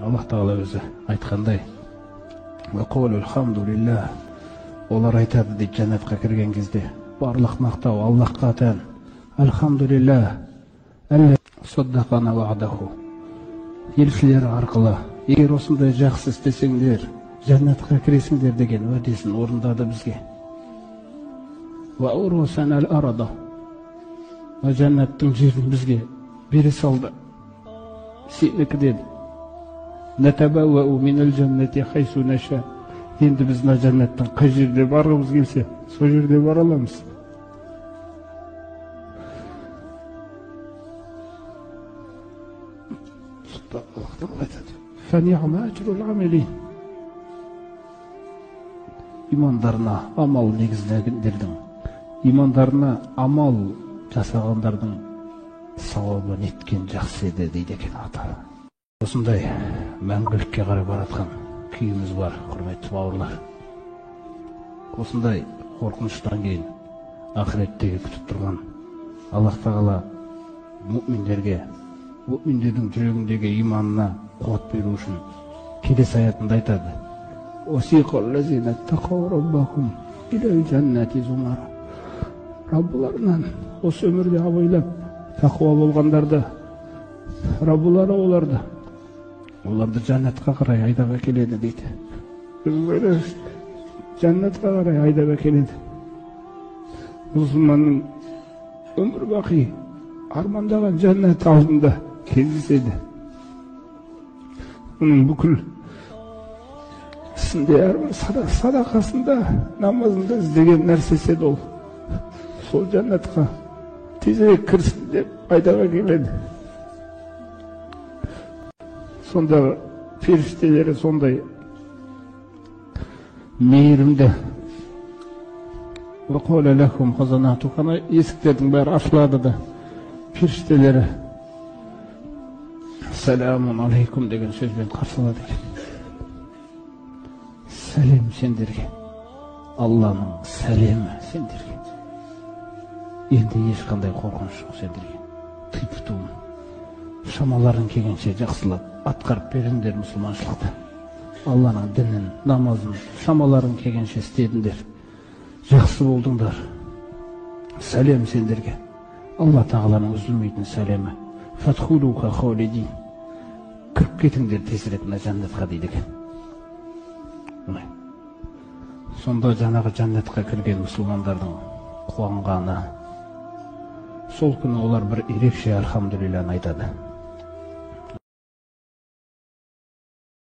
Аллах тағала өзі айтқандай, олар айтады дейді жәннатқа кірген кезде, барлық мақтау Аллахқа тән. Альхамдулиллах, саддақана ва'даху. Елшілері арқылы, егер осындай жақсы істесеңдер, жәннатқа кіресіңдер деген уәдесін орындады бізге. Жәннаттың жерін бізге бере салды. Сенікі деді. Енді біз мына жәннаттың қай жерде барғымыз келсе, сол жерде бара аламыз. Имандарына амал негіздегендердің, имандарына амал жасағандардың сауабы неткен жақсы еді дейді екен ата. Осындай мәңгілікке қарай баратқан күйіміз бар, құрметті бауырлар. Осындай қорқыныштан кейін ақыреттегі күтіп тұрған Аллах тағала мүминдерге, мүминдердің жүрегіндегі иманына қуат беру үшін келесі аятында айтады. Раббыларынан осы өмірде абайлап тақуа болғандарды, Раббылары оларды жәннатқа қарай айдап әкеледі дейді. Біз ойлаймыз, жәннатқа қарай айдап әкеледі. Мұсылманның өмір бақи армандаған жәннат алдында кездеседі. Оның бүкіл ісінде, әрбір садақасында, намазында іздеген нәрсесі еді ол. Сол жәннатқа тезірек кірсін деп айдап әкеледі. Сондағы періштелері сондай мейірімді. Есіктердің бәрі ашылады да, періштелері сәләмун алейкум деген сөзбен қарсы алады екен. Сәлем сендерге, Алланың сәлемі сендерге. Енді ешқандай қорқыныш жоқ сендерге. Тыйпытуым, шамаларың келгенше жақсылап атқарып беріңдер мұсылманшылықты. Алланың дінін, намазын шамаларың келгенше істедіңдер. Жақсы болдыңдар. Сәлем сендерге. Алла тағаланың үзілмейтін сәлемі. Фатхулуха халидин. Кіріп кетіңдер тезірек мына жәннатқа дейді екен. Сонда жаңағы жәннатқа кірген мұсылмандардың қуанғаны, сол күні олар бір ерекше альхамдулилланы айтады.